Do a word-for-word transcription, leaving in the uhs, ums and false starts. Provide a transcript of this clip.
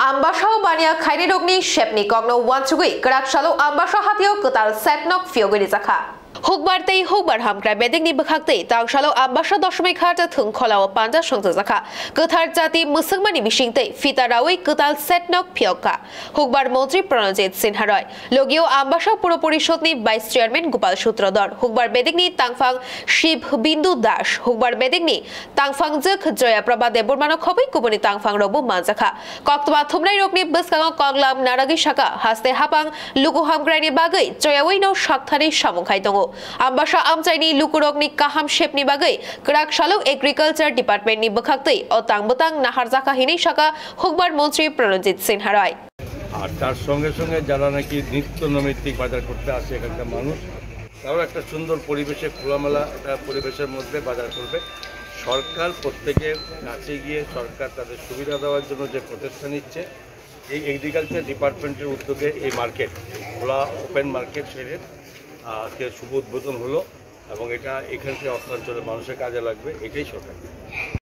Ambasao baniya khainai rokni sepni kokno wansugwi kwrak salo Ambasa hatio kwtal setnok phiyogwi rijakha. Hukbar tei hukbar hamkrai bedekni bwkhaktwi tangsalo Ambasa Doshomai Ghat thwng kholao panja songchajakha. Kwthar jati mwswkmani bisingtwi phita rawi kwtal setnok phiyokha. Hukbar montri Pranojit Sinha Roy, logio Ambasa Puro Porishodni Vice Chairman Gopal Sutrodhor, hukbar bedekni tangphang Shib Bindu Das, hukbar bedekni tangphangjwk Joya Prabha Debbarmano khobwi kubuni tangphangrokbo manjakha. Koktwma thumnairokni bwskango koklam naragwi saka, haste hapang luku hamkraini bagwi choyawi no sakthani samung khai tongo. Ambasa amchaini lukurokni kaham sepni bagwi kwrak salo Agriculture Department ni bwkhaktwi o tang bwtang naharjakha hinwi saka hukbar montri Pranojit Sinha Roy. আর তার সঙ্গে সঙ্গে যারা নাকি নিত্য নৈমিত্তিক বাজার করতে আসে এখানকার মানুষ, তারাও একটা সুন্দর পরিবেশে, খোলামেলা একটা পরিবেশের মধ্যে বাজার করবে। সরকার প্রত্যেকের কাছে গিয়ে সরকার তাদের সুবিধা দেওয়ার জন্য যে প্রচেষ্টা নিচ্ছে, এই এগ্রিকালচার ডিপার্টমেন্টের উদ্যোগে এই মার্কেট, খোলা ওপেন মার্কেট সেটের, আহ, আজকে শুভ উদ্বোধন হলো এবং এটা এখানকার অত্রাঞ্চলের মানুষের কাজে লাগবে, এটাই সরকার।